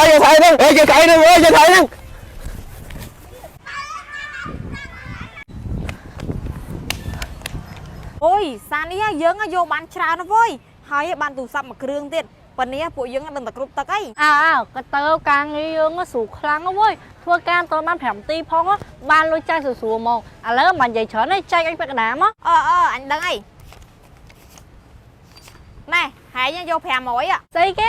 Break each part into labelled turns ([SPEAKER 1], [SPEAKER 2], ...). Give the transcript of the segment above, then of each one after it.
[SPEAKER 1] អេយកថៃហ្នឹងអេយកថៃហ្នឹងអេយកថៃហ្នឹង
[SPEAKER 2] អូយសានេះយើងយកបានច្រើនណាស់វើយហើយបានទូរស័ព្ទមួយគ្រឿងទៀតប៉ុន្នេះពួកយើងដឹងតែគ្រប់ទឹកអី
[SPEAKER 3] អើអើក៏ទៅការងារយើងស្រួលខ្លាំងណាស់វើយធ្វើការតបាន5នាទីផងបានលុយចាយស្រួលៗហ្មងឥឡូវមិននិយាយច្រើនទេចែកអញពាក់កណ្ដាលមក
[SPEAKER 2] អឺអឺអញដឹងអីណែហែងយក500
[SPEAKER 3] ស្អីគេ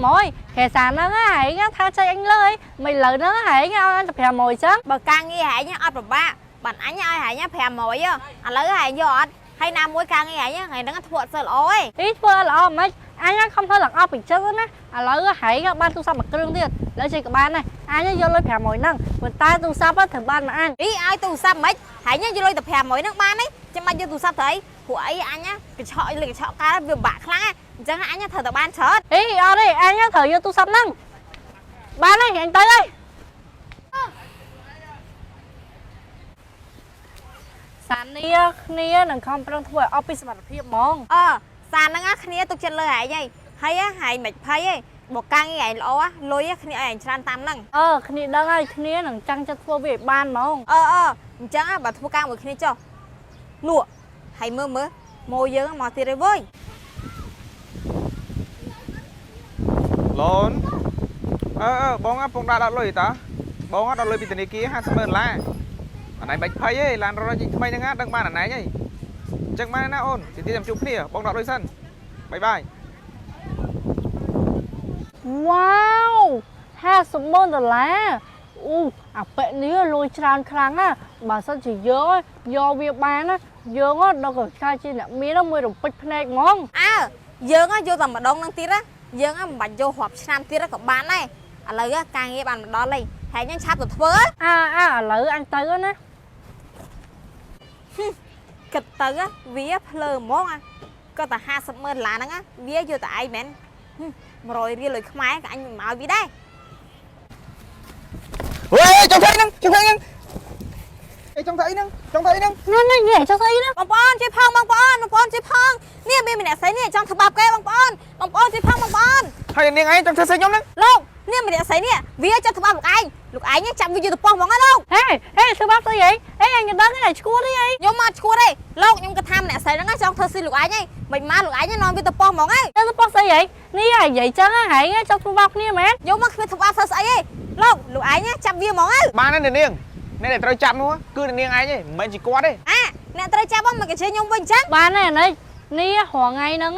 [SPEAKER 3] 500គេសាហ្នឹងហែងថាចែកអញលើយមិនលើហ្នឹងហែងឲ្យអញតែ500ចឹង
[SPEAKER 2] បើការងារហែងអត់ពិបាកបានអញឲ្យហែង500ឥឡូវហែងយកអត់ហើយណាមួយការងារហែងថ្ងៃហ្នឹងធ្វើអត់សូវល្អទេ
[SPEAKER 3] អីធ្វើល្អមិនអញខំធ្វើឡើងអស់ពីចិត្តណាឥឡូវហែងបានទូរស័ព្ទមួយគ្រឿងទៀតលើចេះក៏បានដែរអញយកលុយ500ហ្នឹងប៉ុន្តែទូរស័ព្ទត្រូវបានមកអញ
[SPEAKER 2] អីឲ្យទូរស័ព្ទមិនហែងយកលុយតែ500ហ្នឹងបានទេចាំបាច់យកទូរស័ព្ទទៅអីព្រោះអីអញកញ្ឆក់លើកញ្ឆក់កើតវាពិបាកខ្លាំងអញ្ចឹងអញត្រូវតែបានច្រើន
[SPEAKER 3] អីអត់ទេអញត្រូវយកទូរស័ព្ទហ្នឹងបានហើយអញទៅហើយសានីគ្នានឹងខំប្រឹងធ្វើឲ្យអស់ពីសមត្ថភាពហ្មង
[SPEAKER 2] អឺសានហ្នឹងគ្នាទុកចិត្តលើហែងហើយហើយហែងមិនភ័យទេបើការងារហែងល្អលុយគ្នាឲ្យហែងច្រើនតាមហ្នឹង
[SPEAKER 3] អឺគ្នាដឹងហើយគ្នានឹងចាំងចិត្តធ្វើវាឲ្យបានហ្មង
[SPEAKER 2] អឺអឺអញ្ចឹងបើធ្វើការមួយគ្នាចុះលក់ហើយមើលមើលម៉ូយើងមកទៀតហើយវើយ
[SPEAKER 4] លូនអឺអឺបងពងដាក់ដល់លុយតាបងដល់លុយពីធនាគារ50ម៉ឺនដុល្លារអាណៃបាច់ភ័យទេឡានរត់ថ្មីហ្នឹងដឹងបានអាណៃហីអញ្ចឹងបានណាអូនទីទីចាំជួបគ្នាបងដកលុយសិនបាយបាយ
[SPEAKER 3] វ៉ាវ50ម៉ឺនដុល្លារអូអាប៉ែនេះលុយច្រើនខ្លាំងណាស់បើសិនជាយើងយកវាបានណាយើងដល់ក៏ឆ្កែជាអ្នកមានមួយរំពេចភ្នែកហ្មង
[SPEAKER 2] អើយើងយកតែម្ដងហ្នឹងទៀតណាយើងមិនបាច់យករាប់ឆ្នាំទៀតក៏បានដែរឥឡូវការងារបានមកដល់ហើយហែងហ្នឹងឆាប់ទៅធ្វើ
[SPEAKER 3] អើអើឥឡូវអញទៅណា
[SPEAKER 2] គិតទៅវាភ្លើហ្មងក៏តែ50ម៉ឺនដុល្លារហ្នឹងវាយកតែឯងមែន100រៀលលុយខ្មែរក៏អញមិនមកវាដែរ
[SPEAKER 1] អេចង់ថៃហ្នឹងចង់ថៃហ្នឹង
[SPEAKER 4] អេចង់ថាអីហ្នឹងចង់ថាអីហ្នឹង
[SPEAKER 3] នេះនេះនេះចុះស្អីណា
[SPEAKER 2] បងប្អូនជួយផងបងប្អូនបងប្អូនជួយផងនេះមានម្នាក់ស្រីនេះចង់ធ្វើបាបគេបងប្អូនបងប្អូនជួយផងបងប្អូន
[SPEAKER 4] ហើយនាងឯងចង់ធ្វើស្អីខ្ញុំហ្នឹង
[SPEAKER 2] លោកនេះម្នាក់ស្រីនេះវាចង់ធ្វើបាបលោកឯងលោកឯងចាប់វាយកទៅប៉ោះហ្មងណាលោក
[SPEAKER 3] ហេហេធ្វើបាបស្អីហីអេអញដឹងឯងឈួតអីហី
[SPEAKER 2] ខ្ញុំមកឈួតទេលោកខ្ញុំគិតថាម្នាក់ស្រីហ្នឹងចង់ធ្វើស៊ីលោកឯងហីមិនមកលោកឯងនាំវាទៅប៉ោះហ្មងហី
[SPEAKER 3] ទៅប៉ោះស្អីហីនេះឯងនិយាយចឹងហែងចង់ធ្វើបាបគ្នាមែន
[SPEAKER 2] ខ្ញុំមកគ្មានធ្វើបាបធ្វើស្អីទេលោកលោកឯងចាប់វាហ្មងហី
[SPEAKER 4] បានហើយនាងអ្នកដែលត្រូវចាប់នោះគឺនាងឯងទេមិនមែនជាគាត់ទេ
[SPEAKER 2] អាអ្នកត្រូវចាប់មកកញ្ជើខ្ញុំវិញចឹង
[SPEAKER 3] បានហើយនេះនេះរាល់ថ្ងៃហ្នឹង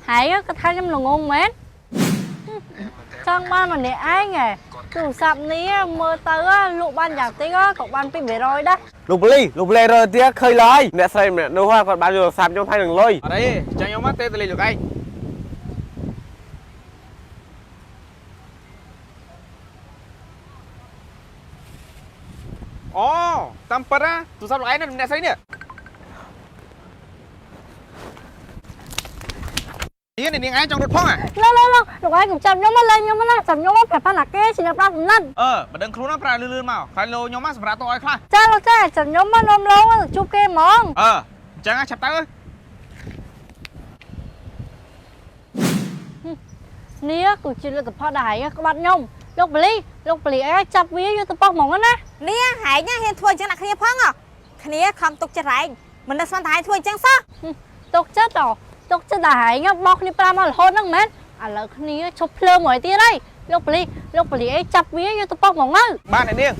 [SPEAKER 3] ហែងគាត់ថាខ្ញុំល្ងងមែនចង់បានម្នាក់ឯងហ៎ទូរស័ព្ទនេះមើលទៅលក់បានយ៉ាងតិចក៏បាន200ដែរ
[SPEAKER 1] លោកប៉ូលីលោកប៉ូលីរត់ទៀតឃើញឡើយអ្នកស្រីម្នាក់នោះគាត់បានយកទូរស័ព្ទខ្ញុំហើយនឹងលុយ
[SPEAKER 4] អត់អីទេចាំខ្ញុំមកទេទៅលេងលោកឯងអូតាមពិតណាទូរស័ព្ទលោកឯងនេះអ្នកស្រីនេះនេះនាងឯងចង់រត់ផងអា
[SPEAKER 3] លោកលោកលោកលោកឯងកុំចាប់ខ្ញុំមកលេងខ្ញុំណាចាប់ខ្ញុំមកប្រាប់ថាណាគេជាអ្នកប្រាប់កំណត់
[SPEAKER 4] អឺបើដឹងខ្លួនណាប្រើលឿនៗមកខ្លាចលោខ្ញុំមកសម្រាប់តឲ្យខ្លះ
[SPEAKER 3] ចាលោកចាចាប់ខ្ញុំមកនាំលោកទៅជួបគេហ្មង
[SPEAKER 4] អឺអញ្ចឹងឆាប់ទៅ
[SPEAKER 3] នេះគឺជាលទ្ធផលដែលហែងក្បាត់ខ្ញុំលោកបលីលោកបលីអីចាប់វាយកទៅប៉ោះហ្មងណា
[SPEAKER 2] នេះហែងហ៊ានធ្វើអញ្ចឹងដាក់គ្នាផងគ្នាខំទុកចិត្តហែងមិនដឹងស្មានតែហែងធ្វើអញ្ចឹងសោះ
[SPEAKER 3] ទុកចិត្តដល់ទុកចិត្តដល់ហែងបោកគ្នាប្រាំមករហូតហ្នឹងមែនឥឡូវគ្នាឈប់ភ្លើងមួយទៀតហើយលោកបលីលោកបលីអីចាប់វាយកទៅប៉ោះហ្មងទៅ
[SPEAKER 4] បានអ្នកនាង